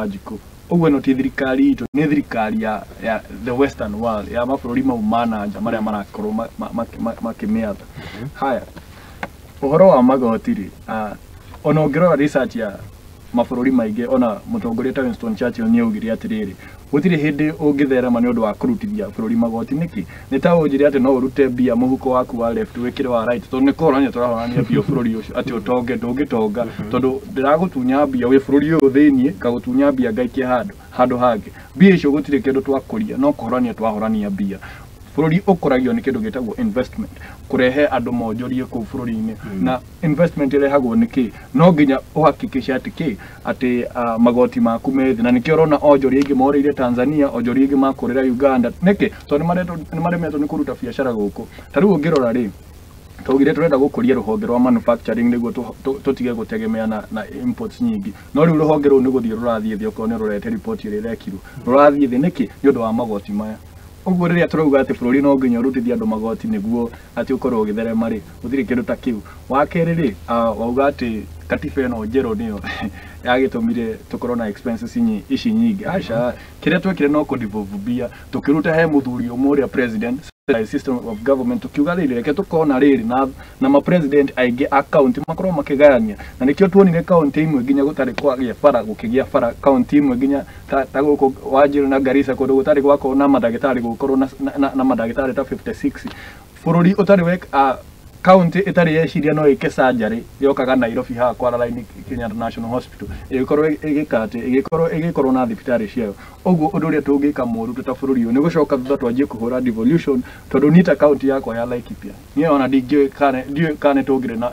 Wanjikũ. Ũguo ĩno ti thirikari itũ, nĩ thirikari ya the western world, ya mabũrũri mau ma nanja marĩa marakorwo makĩmĩatha. Haya, ũhoro wa magoti rĩ, ona ũngĩrora research ya mabũrũri maingĩ, ona mũtongoria ta Winston Churchill nĩ augire atĩrĩrĩ, gũtirĩ hĩndĩ ũngĩtherema nĩ ũndũ wa kũrutithia bũrũri magoti. Nĩkĩ? Nĩ ta ũnjĩre atĩ no ũrute mbia mũhuko waku wa left wĩkĩre wa right, tondũ nĩ kũhorania tũrahorania mbia bũrũri ũcio atĩ ũtonge. Ndũngĩtonga, tondũ ndĩragũtunya mbia wĩ bũrũri ũyũ thĩiniĩ, ngagũtunya mbia ngaikia handũ hangĩ. Mbia icio gũtirĩ kĩndũ twakũria, no kũhorania twahorania mbia. Bũrũri ũkũragio nĩ kĩndũ gĩtagwo investment, kũrehe andũ monjorie kũu bũrũri-inĩ. Na investment ĩrehagwo nĩ kĩ? No nginya ũhakikishe atĩ kĩ? Atĩ magoti maku me thĩ. Na nĩkĩo ũrona onjoria aingĩ morĩire Tanzania, onjoria aingĩ makũrĩra Uganda. Nĩkĩ? Tondũ nĩ maremetwo nĩ kũruta biacara gũkũ. Ta rĩu ũngĩrora rĩ, twaugire tũrenda gũkũria rũhonge rwa manufacturing nĩguo tũtige gũtegemea na imports nyingĩ, no rĩu rũhonge rũu nĩ gũthiĩ rũrathiĩ thĩ. Okorwo nĩ rũrete riboti ĩrĩa ĩrekirwo, rũrathiĩ thĩ nĩkĩ? Nĩ ũndũ wa magoti maya. Ũguo rĩrĩa tũrauga atĩ bũrũri no nginya ũrutithie andũ magoti nĩguo atĩ ũkorwo ũgĩtherema rĩ, gũtirĩ kĩndũ ta kĩu. Wa kerĩ rĩ, wauga atĩ katiba ĩno njerũ nĩyo yagĩtũmire tũkorwo na expenses ici nyingĩ. Aca, kĩrĩa twekire no kũdevolve mbia, tũkĩruta he mũthuri ũmwe ũrĩa president system of government, tukiuga rĩrĩ, reke tũkorwo na rĩrĩ na ma president aingĩ a county makorwo makĩgayania. Na nĩkĩo tuonire county imwe nginya gũtarĩ kwagĩa bara gũkĩgĩa bara, county imwe nginya ta gũkũ Wajir na Garissa, kũndũ gũtarĩ gwakorwo na mandagĩtarĩ gũkorwo na mandagĩtarĩ ta 56. Bũrũri ũtarĩ we county ĩtarĩ yeciria no ĩke surgery yokaga Nairobi haha kwara line Kenyatta National Hospital, ĩgĩkorwo ĩgĩka atĩ ĩgĩkorwo na thibitarĩ ciayo. Ũguo ũndũ ũrĩa tũngĩka mũru ta bũrũri ũyũ nĩ gũcoka thutha twanjie kũhũra devolution, tondũ niĩ ta county yakwa ya Laikipia, niĩ ona ndingĩũĩ kana ndiũĩ kana nĩ tũngĩrĩ na